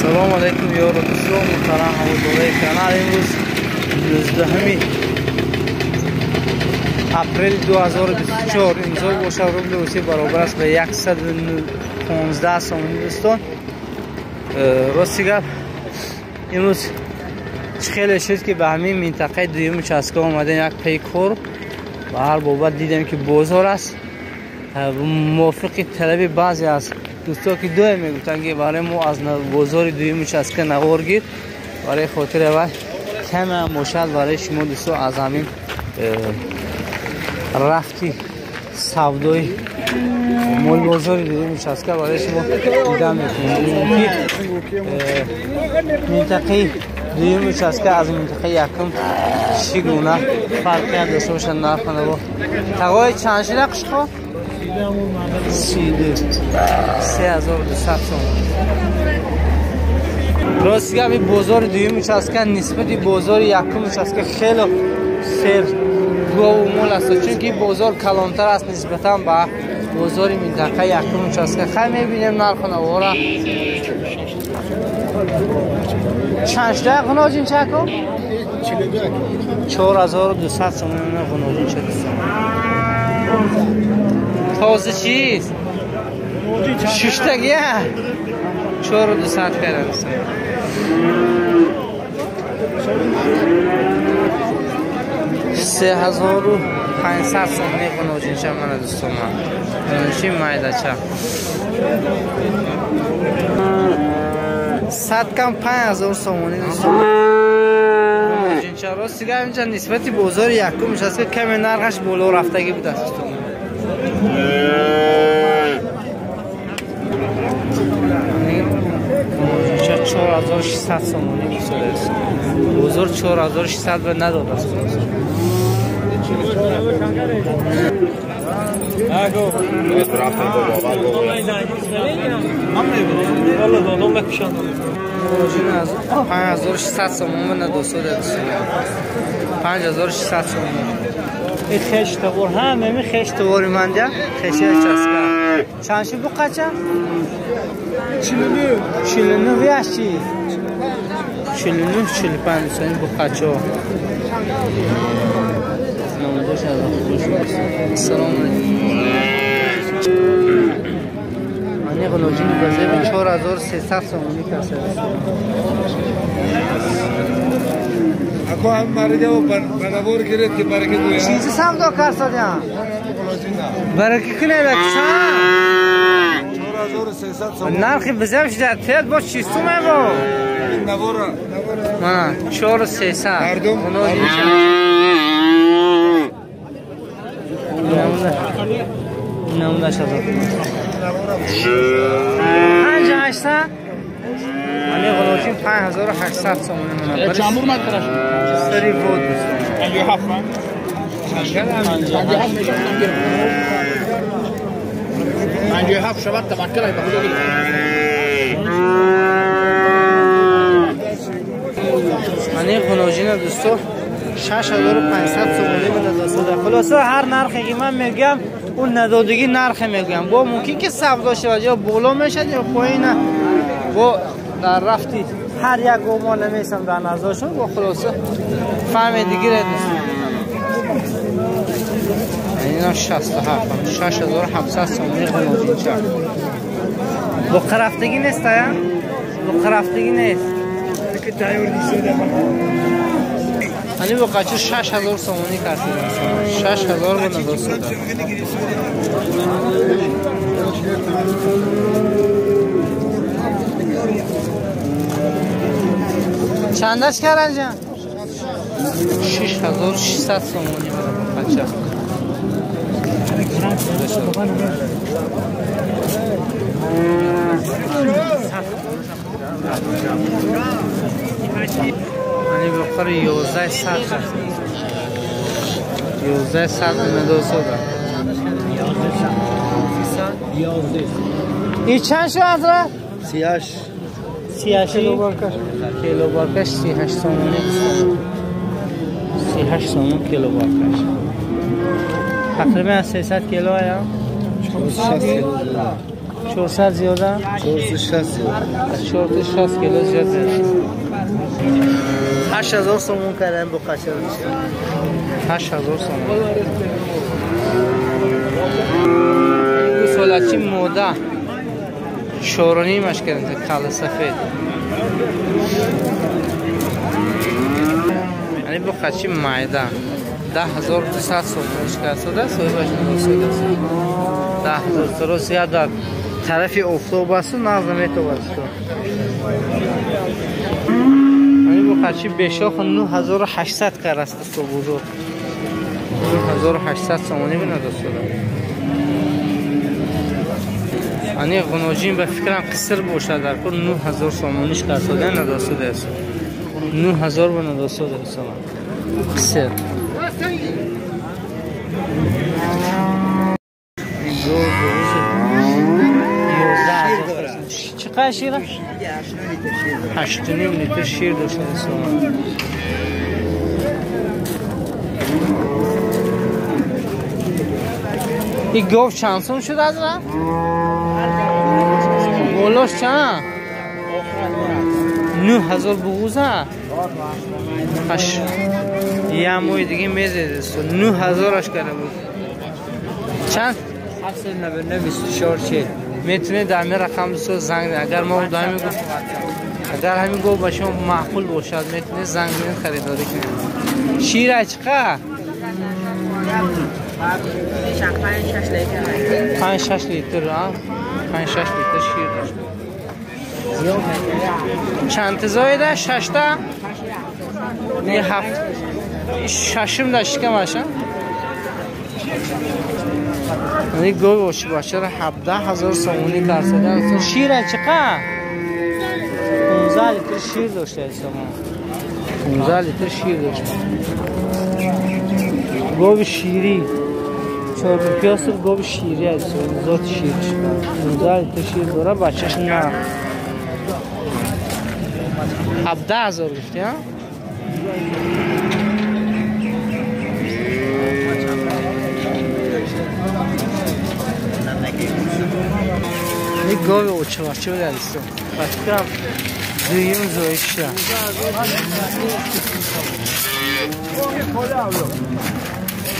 Салом алейкум ёру дӯстон, муҳтарам ҳаводораи канал. Имрӯз 19 апрел 2024 имзо бошад, рубли русӣ баробар аст ба 115 сомонӣ. Дӯстон, рости гап, имрӯз чӣ хеле шуд, ки ба ҳамин минтақаи дуюми участка омадем як пейкор. Ба ҳар бобат дидем, ки бозор аст. Мувофиқи талаби баъзе аз дӯсто, ки дуе мегуфтанд, ки барои мо аз бозори дуюми участка навор гир, барои хотири вай каме ҳам бошад барои шумо дӯсто аз ҳамин рафти савдои молбозори дуюми участка барои шумо дида мекунем, ки минтақаи дуюми участка аз минтақаи якум чӣ гуна фарқият дошта бошад нарху наво. Тағои чанд шуда қушқо? 3200 сомон. Рости гап, ин бозори дуюми участка нисбати бозори якуми участка хеле сер гову мол аст, чунки бозор калонтар аст нисбатан ба бозори минтақаи якуми участка. Хай, мебинем нарху навора. Чанд шуда ғуноҷинчако? 4200 сомон ғуноҷинча, дӯстон. Тоза чиз шуштагия 4200 карда. 3500 сомони ғуноҷинча мана, дӯстон. Ғуноҷинчи майдача сад кам 5000 сомонӣ, дӯстон, ғуноҷинча. Рости гап, инҷа нисбати бозори якум участка каме нархаш боло рафтагӣ будааст, дӯстон. Ғуноҷинча 4600 сомонӣ гусодааст. Бозор 4600 ба надодааст. Ғуноҷин аз 5600 сомон ба надосода, дӯстон. 5600 сомон. Ин хеш табор ҳамеми хеш табори ман дя хеши участка. Чанд шуд буқача? 49 яш чи? 49 45, дӯстон, буқачо. Ассалому алейкум. Ани ғуноҷини базеби 4300 сомонӣ каса. Ако ҳам марида ба навор гиред, ки бараки гӯяд. Чизи савдо карсодям? Бараки кунед, чанд? 4300 сомон. Нархи бизем шуда тед бо чи сумай бо? Навора. Мана 4300. Мардум. Ғуноҷинча. Намуда шазад. 5800. Ани ғуноҷин 5800 сомонӣ мона. Чамбур матраш. Сари вод, дӯстон. 57 57 мешавад. 57 шавад, таваккал ба Худо гирифт. Ани ғуноҷина, дӯсто, 6500 сомонӣ буда дӯстода. Хулоса, ҳар нархе ки ман мегӯям, ӯ надодагӣ нархе мегӯям. Бо мумкин ки савдо шавад, ё боло мешавад, ё поина. Бо дар рафти ҳар як гомо намесам дар назаршон. Бо хулоса фаҳмеди гиред, дӯстон. Ино 67 6700 сомонӣ ғуноҷинча. Буқарафтагӣ нест, ая? Буқарафтагӣ нест. Ани буқачи 6000 сомонӣ кардем. 6000 буда, дӯстода. Чандаш каранҷа? 6600 сомонӣ буда буқача. Ани буқари 1100 аст. 1100 надосода. И чанд шуд, ҳазрат? 38. 38 кило баркаш 38 сомонӣ, дӯстон. 38 сомон кило баркаш. Тақрибан 300 кило ая? 60 кило. 400 зиёда? 460 зиёда. 460 кило зиёда. 8000 сомон кардам бо қача. 8000 сомон. Гусолачи мода. 4.5 кардам кала сафед. Ани бо қачи майда. 10200 сомон карда соҳибаш нагусода. 10000 рост дар тарафи офтоб аст нағз наметобад. Ани бо қачи бешох 9800 кард аст бузург. 9800 сомонӣ бинадостуда. Ани ғуноҷин ба фикрам қиср бошад дар кор 9000 сомониш кардода надостуда аст. 9000 ба надостуда аст. Қиср. Чақадр шир? 8.5 литр шир дошта аст. این گاو چند سوم شد از را؟ بالاش چند؟ 9000 بغوزه؟ یه موی دیگه میزده 9000 کرده بود. چند؟ 799 24 40. میتونه در می رقم دوست زنگ. اگر ما دائمی گفت اگر همین گاو به شما معقول باشد میتونه زنگ بزنید خریداری کنید. شیر چقدر؟ 5-6 لیتر. 5-6 لیتر شیر داشت. چند زایده؟ 6 تا؟ نه 7 ششم داشت که باشه. این گاو باشه باشه 17000 سومونی کارسدن. شیر چقدر؟ 15 لیتر شیر داشته است. 15 لیتر شیر داشته. گاو شیری 4 پیاس گاو شیری است. ذات شیر 15 لیتر شیر داره. بچه‌ش نه 17000 گفتی ها؟ این گاو اوچه بچه بوده است. بچه دویم زایشه.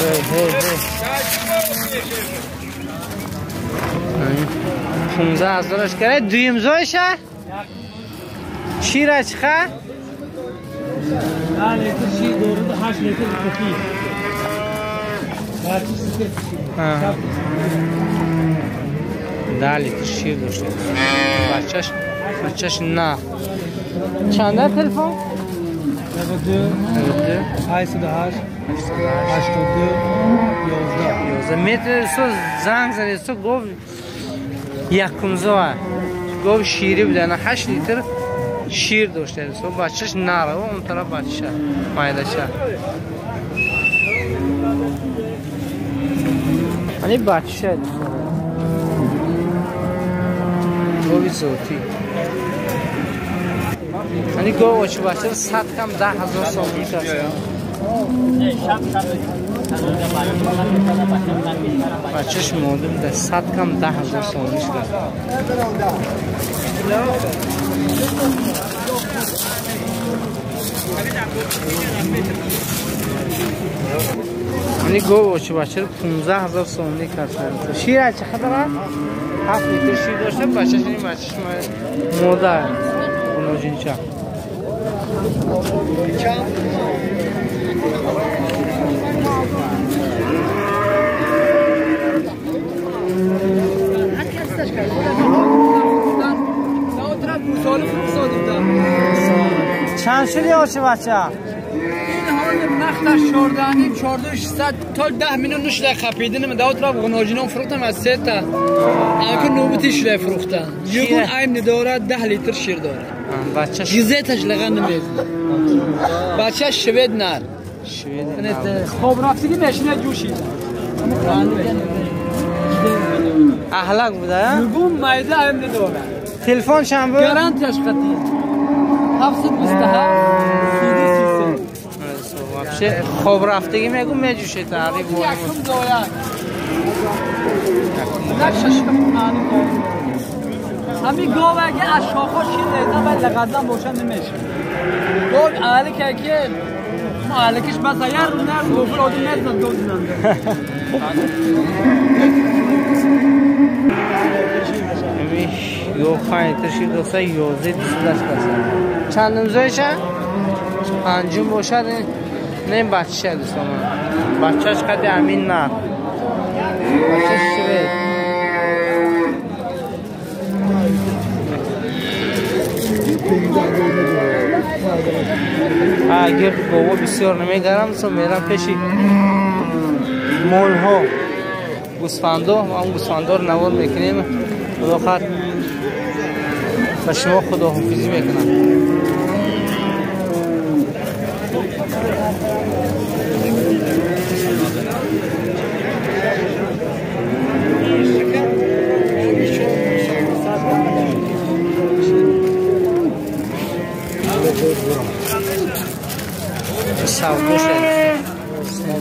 هی هی هی. 15000 کرد. دویم زایشه؟ شیر چقدر؟ 10 لیتر شیر داره، 8 لیتر کافی. 10 لیتر شیر داشته. بچه‌ش نه. چنده تلفن؟ 92 808 82 11. متر سو زنگ زدی سو گفت یکم زوه گفت شیری بوده. نه 8 لیتر شیر داشته. سو بچه‌ش نره اون طرف بچه مایدشه. یعنی بچه گوی زوتی. یعنی گو اوچ بچه 100 کم 10000 سومونی کرد. بچهش مردم ده 100 کم 10000 سومونی کرد. یعنی گو اوچ بچه 15000 سومونی کرد. شیر چقدر؟ 7 لیتر شیر داشته. بچه‌ش این بچه‌ش مرده. اونو چند شدی آچه بچه؟ این حال نختش 14 14600 تا 10 میلیون نشده خپیدنم داوت را غناجینام فروختم از 3 تا اگه نوبتی شده فروختن. یگون عیم نداره 10 لیتر شیر داره. بچه گزیتش لغن نمیزنه. بچه شوید نر. شوید نر. خواب رفتگی ماشینه جوشید. اهلک بوده؟ یگون مایده عیم نداره. تلفن چند بود؟ گارانتیش قطعی 727 33. خواب رفتگی میگم میجوشه تقریبا. یکم زاید. نه شش همین گاو اگه از شاخها شیر ریزن باید لغزن باشن نمیشه. گاو اهلی که ما اهلکش بس اگر نر گفر آدم نزند گاو زننده. یو 5 لیتر شیر دوستا 11 28 کسا چند امزایشه؟ پنجم باشد. نه بچه دوستا من بچهش قد امین نه بچهش چه اگر گاوا بسیار نمیگرم دوستا میرم پیشی مول ها گوسفندا هم گوسفندا رو نوار میکنیم. خدا خیر به شما خداحافظی میکنم. سودا شد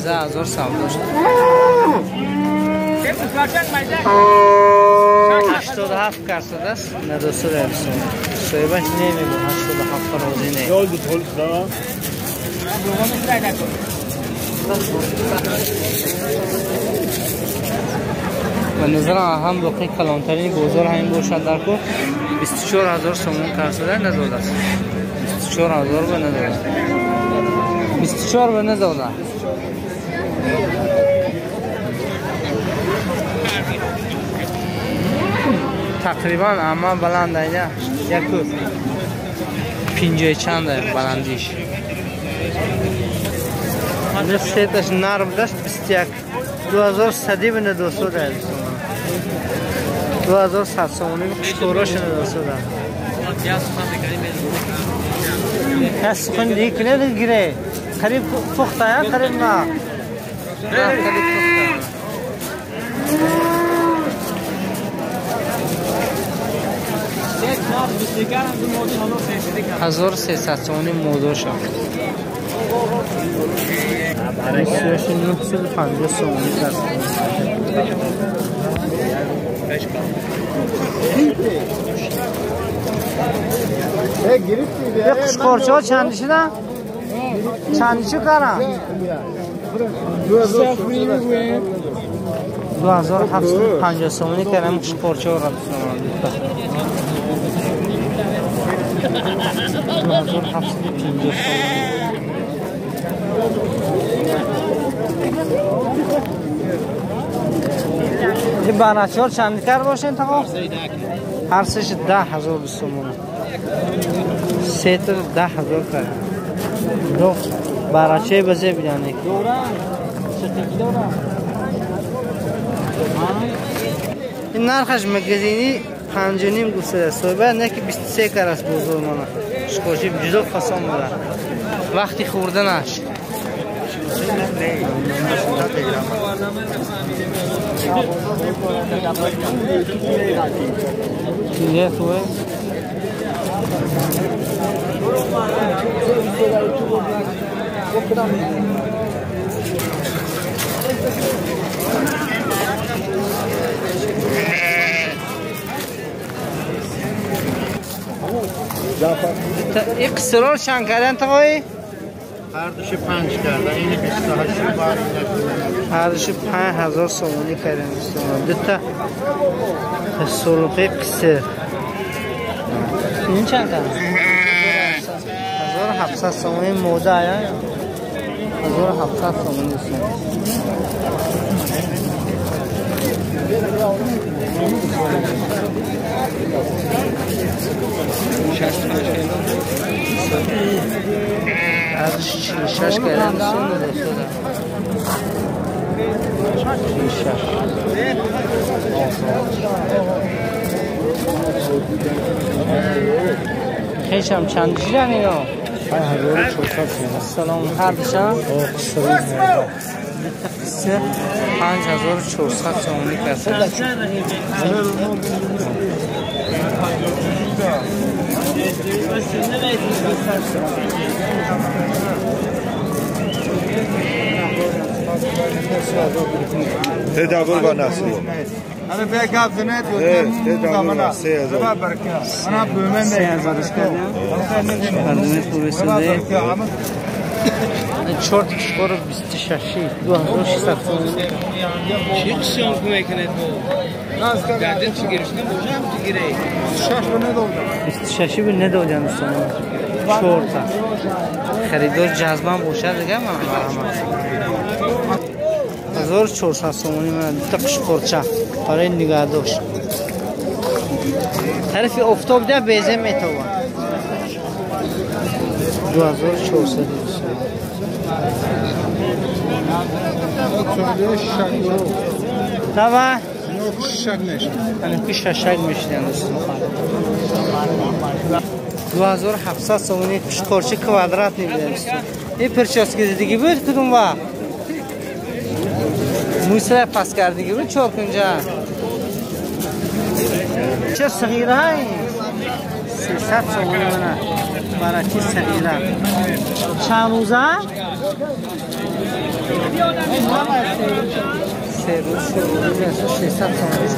13000 سودا شد. 87 درصد است ندوسته درصد صاحبش نمیگه 87 راضی نه. به نظرم هم باقی کلانترین بازار همین باشد در کو 24000 سومون کرده نداده است. 24000 به نداده 24 به نداده. تقریبا اما بلند اینا یک 50 چند بلندیش. سه نرم داشت 21 2100 به 200 2100 سومونی قشقوراش 200 سخن دیگه کنه گیره قریب پخته یا قریب نه قریب پخته. 1300 سومونی موضوع شد. 950 سومونی هست. یه قشقورچه ها چندی شده؟ چندی شو کارم؟ 2750 سومونی کردم قشقورچه ها را 2750 سومونی. این باناچار چند کار باشین تا؟ هر سهش 10000 سومونه. سه تا 10000 کار. دو باراچه بزه بیانه. این نرخش مگزینی 5.5 گفته است. صبح نه که 23 کار است بزرگ مانه. شکوشی جدا فسان بوده. وقتی خوردنش. چیه خوبه؟ این قصرار چند کردن تقایی؟ هر دوش 5 کردن. این 28 بار هر دوش 5000 سومونی کردن. دو تا سلقه قصر این چند کردن؟ 1700 سومونی موزه آیا؟ 1700 سومونی دوستان. از 46 کردن دوستان. 46 خیشم چند جیرن اینا؟ 5400 سومون. سلام هر دوشم؟ قصه 5400 سومونی کسه. تدابر با نصیب. 3000 کردیم. مردم خوب سده. 4 4 26 2600 تومان. چی قسم میکنید با؟ گردن چی گرفتم باشم چی گیره؟ 26 به ندادم دوستان. 4 تا خریدار جذبم باشد دیگه من 1400 سومونی من دو تا قشقرچه برای نگهداشت. طرف افتاب ده بیزه میتوان. 2400. توا شک میشدن دوستان. 2700 سومونی قشقرچه کوادرات میبینم. این پرچاسکی دیگه بود کدوم وقت؟ موسیقی پس کردگی بود چهار کنجا. چه صغیره های؟ 300 سومونی منه برای چی صغیره؟ چند روزه؟ 3 روز 300 سومونی.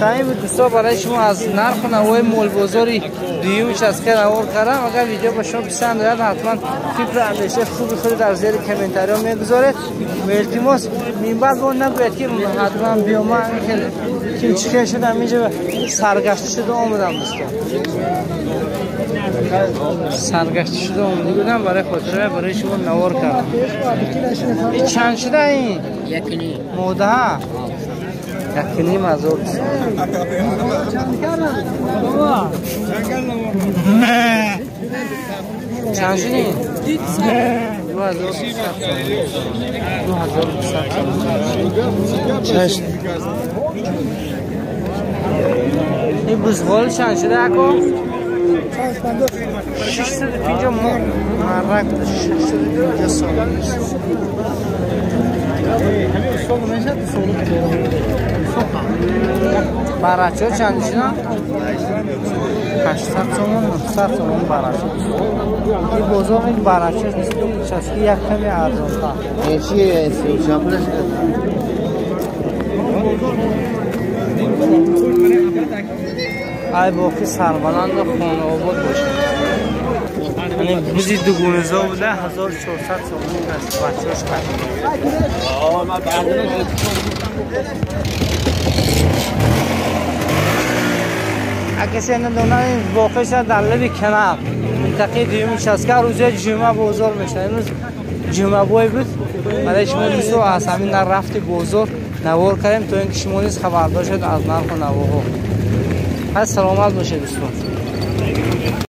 خیلی بود دوستا برای شما از نرخ و نوای مول بازاری دیوش از خیلی نوار کردم. اگر ویدیو با شما پسند آید حتما فکر اندیشه خوبی خود در زیر کامنتاری ها میگذارید. و التماس من بعد با نگوید که حتما بیام خیلی که چه شدم اینجا سرگشته شده آمدم دوستا. سرگشته شده آمده بودم برای خاطر برای شما نوار کردم. این چند شده این؟ 1.5 موده ها 1.5 هزار. چند شدی؟ 2200. 2200. این بزغال چند شده اکو؟ 650 مرک بوده. 650 سال. برچه چند شدن؟ 800 تومان 900 تومان برچه. این بازار این برچه نیست. چسکی یک کمی ارزان‌تر. چیه؟ ای باقی سربلند خانه آباد باشه. یعنی بوزی دوگونزا بوده 1400 تومان است. بچه‌اش قدیم. کسی ندونه این واقع شد در لب کنار منطقه دوم چسکه روز جمعه بازار میشه. امروز جمعه بوی بود برای شما دوستو از همین در رفت بازار نوار کردیم تا اینکه شما نیز خبردار شد از نرخ و نواها. پس سلامت باشه دوستان.